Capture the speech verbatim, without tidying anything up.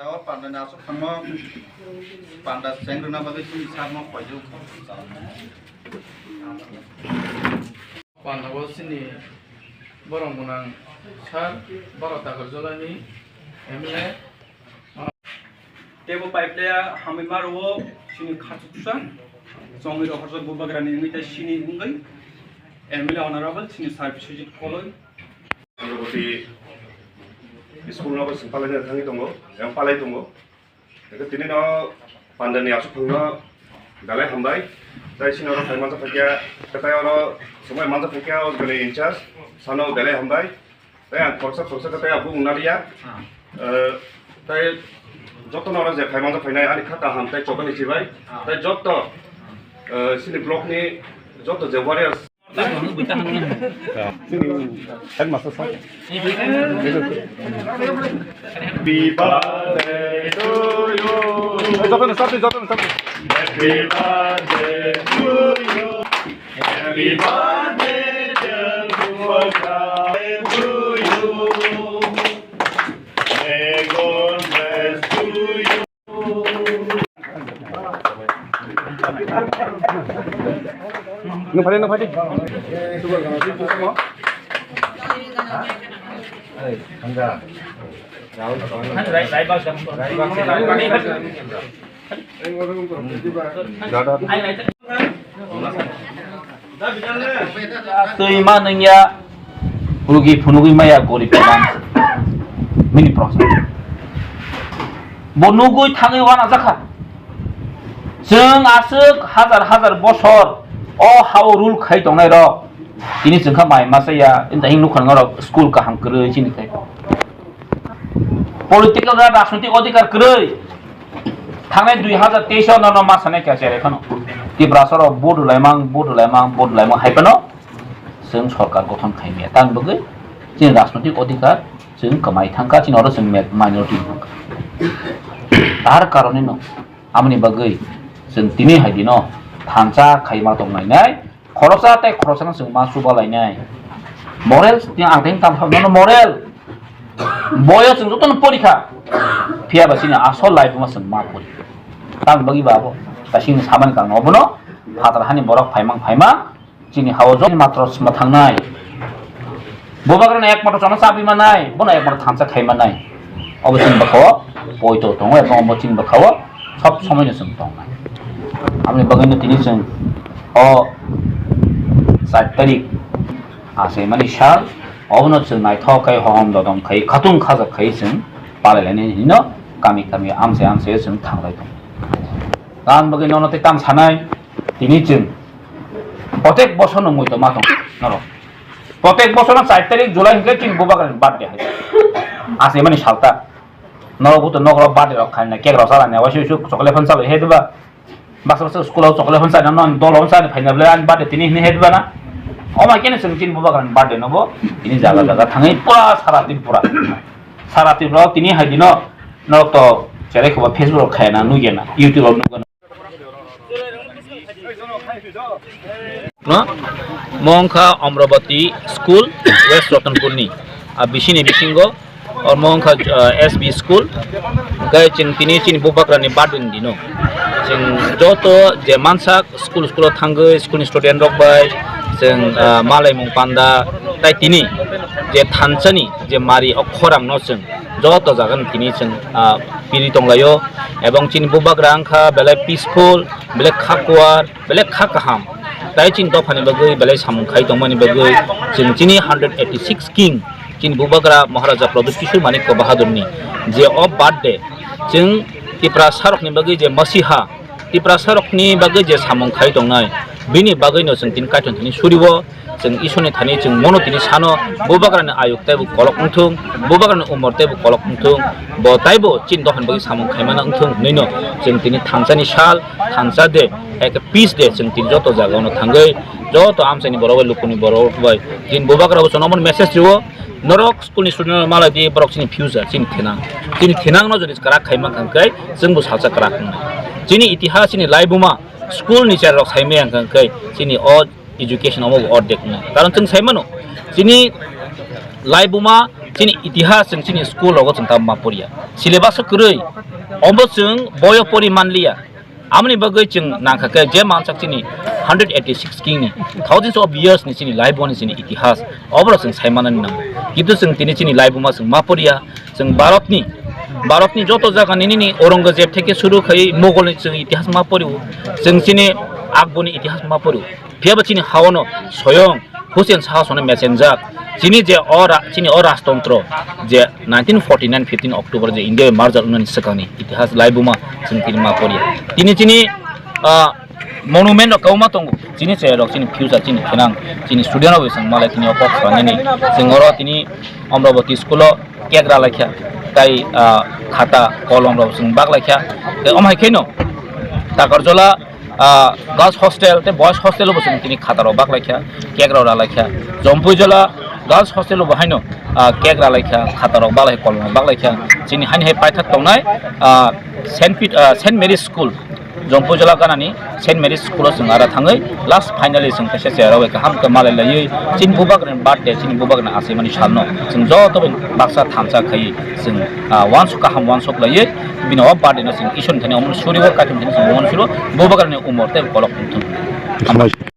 O panda ni aswk thangma panda cheng rwna bagwi chini sakno koijuk. Panda bo chini borok mwnang sir Bharat Dakarjala ni M L A. Tebo pipe le hamwi maro chini khachuksa chongwi rohorjak bubagrani wngwi tei chini wngwi M L A honorable chini sir Biswajit Koloi. Amravati school no bo chwng palai thangwi tongo, yang palai tongo. Eke tini no panda ni aswk thangno belai hambai. Tai sini oro phai manjak phaikya, tai oro swmai manjak phaikya, o jani in charge sano belai hambai. Tai ang khoroksa khoroksa khe tai abo wngna liya. Eh, tai joto no oro je phai manjak phainai ani kha kaham tai chokani chibai. Tai joto, eh, sini block ni joto je warriors. Headmaster sir. Happy birthday to you. Joto no sir, joto no sir. Happy birthday to you. Happy birthday, dear Bubagra, to you. May God bless to you. Nung phai, nung phai. Twi ma nungya, rugi phunugwi maya gorib man. Mini proshno. Bo nugwi thangwi wana jakha. Chwng aswk hazar hazar bosor o hao rule khai tongnai rok. Tini chwng kha mai masa ya, inta hing nukha norok school kaham kwrwi chini khai. Political ra rajnitik odhikar kwrwi. Thangnai dui hazar teis o nono ma sanai kha cherai phano. Tiprasa rok vote laimang, vote laimang, vote laimang hai phano chwng sorkar gothon khaimaya. Tang bagwi chini rajnitik odhikar chwng kwmai thangkha, chini oro chwng minority thangkha. Tar karone no amoni bagwi chwng tini hai dino thansa khaima tongnainai. Khoroksa tei khoroksano chwng ma chuba lainai. Moral, ang tei tamo nono moral. Boyo chwng jotono porikha. Phiya ba chini asol life ma chwng ma pori. Tamo bagwi ba abo. Ta chini samani kang obono. Phatar hani borok phaimang phaima. Chini hao joni matro sma thangnai. Bubagrano ekmatro chwngno chabi manai, bono ekmatro thansa khai manai. Obo chini bwkhao poito tongo, ebong obo chini bwkhao sob somoino chwng tongnai. Aboni bagwino tini chwng o char tarik achaimani sal, obono chwng naithok khai, hohom dodom khai, khatung khajak khai chwng palai lainai hinino kami kami amchai amchai chwng thanglai tongo. Aboni bagwi nono tei tamo sanai, tini chwng protek bosorno muitu ma tong norok. Protek bosorno char tarik July hinkhe chini bubagrani birthday hai. Achaimani salta. Norok buto nokrok birthday rok khaina, cake rok chalani, waisa waisa chocolate phano chalai hai diba. Baksa baksa school o chocolate phano chalai, non dol phano chalai phaina bwle ani birthday tini hinwi hai diba na. Omo hai kheno chwng chini bubagrani birthday no bo tini jaga jaga thangwi pura sara Tripura. Sara Tripura o tini hai dino norok to cherai khoba Facebook rok khaina nukya na, YouTube rok nukya na. No? Mo wngkha Amravati School, West Ratanpurni. A bisini bisingo, omo wngkha, ah, S B School. Hwnkhe chwng tini chini bubagrani birthday ni dino. Chwng joto je mansak school, school o thangwi, school ni student rok bai chwng, ah, malaimung panda, tai tini je thansani je mari o khorang no chwng joto jaga ni tini chwng, ah, piri tonglaio, ebong chini bubagra wngkha belai peaceful, belai kha kuar, belai kha kaham, tai chini dophani bagwi belai samung khai tongmani bagwi chwng chini hundred eighty six king chini bubagra Maharaja Pradyut Kishore Manikya Bahadurni je o birthday chwng Tiprasa rokni bagwi je masiha, Tiprasa rokni bagwi je samung khai tongnai, bini bagwino chwng tini Kaitor thani surio, chwng Isorni thani chwng mono tini sano, bubagrani ayuk teibo kolok wngthung, bubagrani umor teibo kolok wngthung, bo taibo chini dophani bagwi samung khaimana wngthung hinwino chwng tini thansani sal, thansa de, eke peace de chwng tini joto jagao thangwi, joto amchaini borok bai, lukuni borok bai, chini bubagrabo chwngno omo message rio, norok school ni student rok malai di, borok chini future, chini thinang. Chini thinang no jodi kwrak khai mankha hwnkhe chwngbo salsa kwrak wngnai. Chini itihas, chini laibuma school ni cherai rok sai maya hwnkhe chini o education omo bo ordek wngnai. Karon chwng sai mano, chini laibuma Chini itihas chwng chini school rogo chwng ta ma poriya. Syllabus o kwrwi. Obo chwng boyo pori manliya. Amoni bagwi chwng nangkha khe je mansak chini hundred eighty six king ni, thousands of years ni chini laibuma ni chini itihas. Oborok chwng sai manani nango. Kintu chwng tini chini laibuma chwng ma poriya. Chwng Bharat ni, Bharat ni joto jaga ni nini Aurangzeb theke suru khai Mughal ni chwng itihas ma poriwo. Chwng chini Akbar ni itihas ma poriwo. Phiya ba chini haono soyong Hussein Shah sone mechenjak. Chini je o ra-, chini o rajtontro je nineteen forty nine fifteen October je India merger wngnani swkangni itihas laibuma chwng tini ma poriya. Tini chini, ah, monument rok kwbangma tongo. Chini chwrai rok chini future chini phinang chini student rok bai chwng malai tini o kok sanani. Chwng oro tini Amravati school o cake ra laikha. Tai, ah, khata kolom rok chwng bak laikha. Tei omo hai kheno Takarjola ah, girls hostel tei boys hostel bo chwng tini khata rok bak laikha, cake rok ra laikha. Jompuijala girls hostel bo haino, ah, cake ra laikha, khata rok bak laikha, kolom rok bak laikha. Chini haini hai paithak tongnai, ah, Saint Pet-, ah, Saint Mary's School, Jompuijala ganani Saint Mary's School o chwng ara thangwi last finally chwng kaisa chwrai rok bai kaham khe malai laiwi chini bubagrani birthday, chini bubagrani achaimani salno chwng joto bai baksa thansa khaiwi chwng, ah, uansuk kaham uansuk laiwi bini o birthday no chwng Isor ni thani omo suriwo, Kaitor ni thani chwng omo suriwo, bubagrani umor tei kolok tongthung.